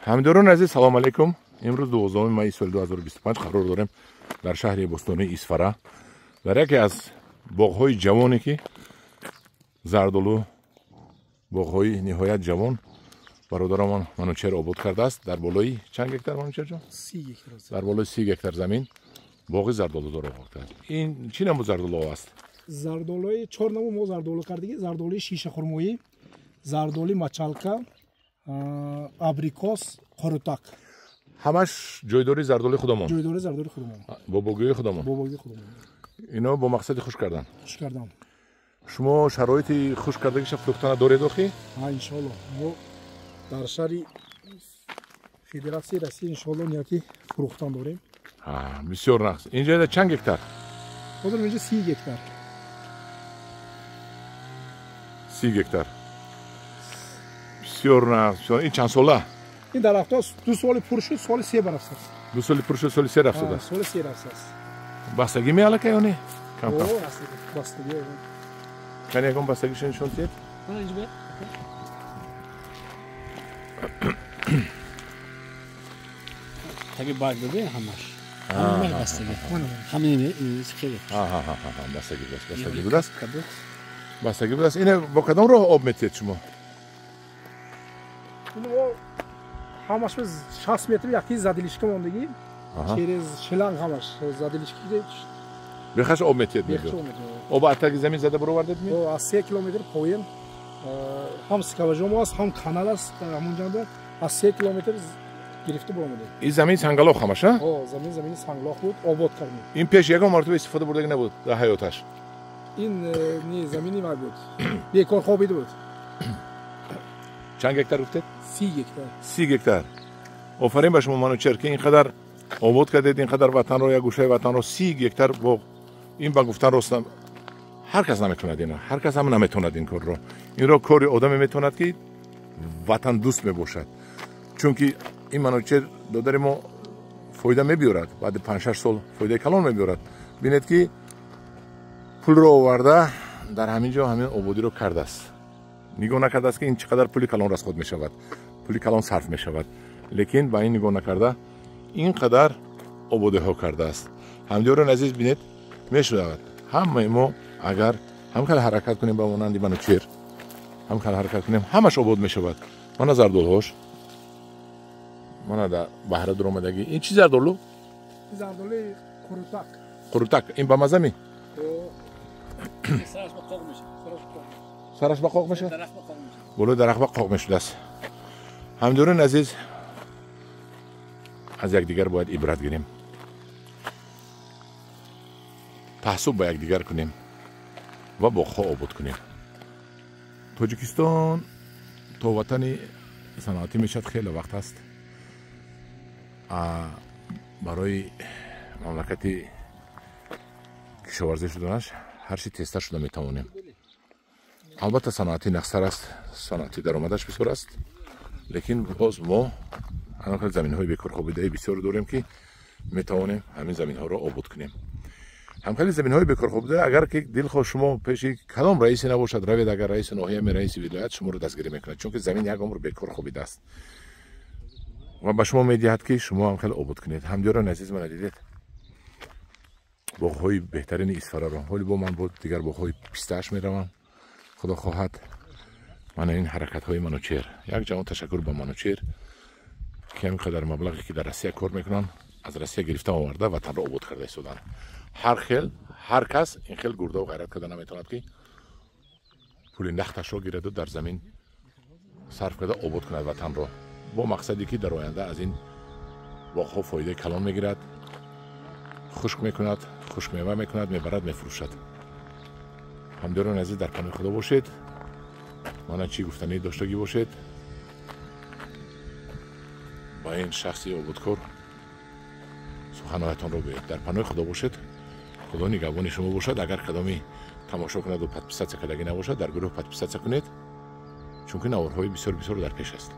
Ҳамдиёрони азиз, салом алейкум. Имрӯз 12 майи соли 2025 қарор дорем дар шаҳри бостонии Исфара, дар яке аз боғҳои ҷавоне ки зардолу, боғҳои ниҳоят ҷавон бародарамон Манучер обод кардааст. Дар болои чанд гектар, Манучерҷон? 30 гектар. Дар болои 30 гектар замин боғи зардолудор обод кардааст. Ин чӣ намуд зардолуҳо аст? Зардолуи чор намуд мо зардолу кардагӣ: зардолуи шишахурмоӣ, зардолуи мачалка, абрикос, қорутак. Ҳамаш ҷойдори зардолуи худамон. Ҷойдори зардолуи худамон. Бобогӯи худамон. Бобогӯи худамон. Ино бо мақсади хушк кардан. Хушк кардан. Шумо шароити хушк кардагиша фурӯхтана доред охи? Ҳа, иншоалло. Мо дар шаҳри Федератсияи Россия иншоалло нияти фурӯхтан дорем. Бисёр нағз. Инҷа чанд гектар? Ҳозир инҷа 30 гектар. 30 гектар. Бисёр нағз. Ин чанд сола? Ин дарахтҳо 2 соли пур шуд, соли 3 рафтааст. 2 соли пур шуд, соли 3 рафтааст. Соли 3 рафтааст. Бастагӣ меалака ё не? Кам кам. Бастагӣ. Кани ягон бастагиша нишон диҳед? Таги барг бибин ҳамаш. Ҳамаш бастагӣ. Ҳамин хеле. Бастагӣ будааст, бастагӣ будааст. Бастагӣ будааст. Ина бо кадом роҳ об метиҳед шумо? Ҳамаш 60 метр яки задилишка мондагӣ. Через шланг ҳамаш задилишка. Бехаш об метиҳед мебиёд. Об аз таги замин зада баровардед ми? Аз 3 километр поён ҳам скаважом аст, ҳам канал аст дар ҳамон ҷанда аз 3 километр гирифта баромадем. Ин замин сангалоқ ҳамаш, а? О, замин замини санглоқ буд, обод кардем. Ин пеш ягон мартаба истифода бурдагӣ набуд дар ҳаёташ? Ин не, замини май буд. Бекор хобида буд. Чанд гектар гуфтед? 30 гектар. 30 гектар. Офарин ба шумо, Манучер, ки ин қадар обод кардед, ин қадар ватанро, як гӯшаи ватанро 30 гектар боғ. Ин ба гуфтан рост ҳар кас наметавонад ино, ҳар кас ҳам наметавонад ин корро. Инро кори одаме метавонад ки ватандӯст мебошад. Чунки ин Манучер додари мо фоида мебиёрад, баъди 5-6 сол фоидаи калон мебиёрад. Бинед ки пулро оварда дар ҳамин ҷо ҳамин ободиро кардааст. Нигоҳ накардааст ки ин чӣ қадар пули калон расход мешавад, пули калон сарф мешавад, лекин ба ин нигоҳ накарда ин қадар ободиҳо кардааст. Ҳамдиёрони азиз, бинед, мешавад ҳамаи мо агар ҳам хел ҳаракат кунем ба монанди Манучер, ҳам хел ҳаракат кунем, ҳамаш обод мешавад. Мана зардолҳош, мана дар баҳра дуромадагӣ. Ин чӣ зардолу? Зардолуи қурутак. Қурутак. Ин ба маза ми? Сараш ба қоқ мешавад. Сараш ба қоқ мешавад? Болои дарахт ба қоқ мешудааст. Ҳамдиёрони азиз, аз якдигар бояд ибрат гирем, таҳсуб ба якдигар кунем ва боғҳо обод кунем. Тоҷикистон то ватани саноатӣ мешавад хеле вақт аст. Барои мамлакати кишоварзӣ шуданаш ҳар чи тезтар шуда метавонем. Албатта саноатӣ нақстар аст, саноатӣ даромадаш бисёр аст, лекин боз мо ҳамин заминҳои бекорхобидаи бисёр дорем ки метавонем ҳамин заминҳоро обод кунем. Ҳамхели заминҳои бекорхобида агар ки дилхоҳ шумо пеши кадом раисе набошад равед, агар раиси ноҳия ме раиси вилоят шуморо дастгирӣ мекунад, чунки замин як умр бекор хобидааст ва ба шумо медиҳад ки шумо ҳам хеле обод кунед. Ҳамдиёрони азиз, мана дидед боғҳои беҳтарини Исфараро. Ҳоли бо ман бо дигар боғҳои пистааш меравам, худо хоҳад. Мана ин ҳаракатҳои Манучер. Як ҷавон ташаккур ба Манучер ки ҳамин қадар маблағе ки дар Россия кор мекунанд аз Россия гирифта оварда ватанро обод карда истоданд. Ҳар хел ҳар кас ин хел гурдаву ғайрат карда наметавонад ки пули нахташро гираду дар замин сарф карда обод кунад ватанро, бо мақсаде ки дар оянда аз ин боғҳо фоидаи калон мегирад, хушк мекунад, хушкмева мекунад, мебарад, мефурӯшад. Ҳамдиёрони азиз, дар паноҳи Худо бошед. Мана чӣ гуфтанӣ доштагӣ бошед ба ин шахси ободкор суханҳоятонро гӯед. Дар паноҳи Худо бошед. Худо нигаҳбони шумо бошад. Агар кадоми тамошо кунаду подписатсия кардагӣ набошад, дар гурӯҳ подписатсия кунед, чунки наворҳои бисёр бисёр дар пеш аст.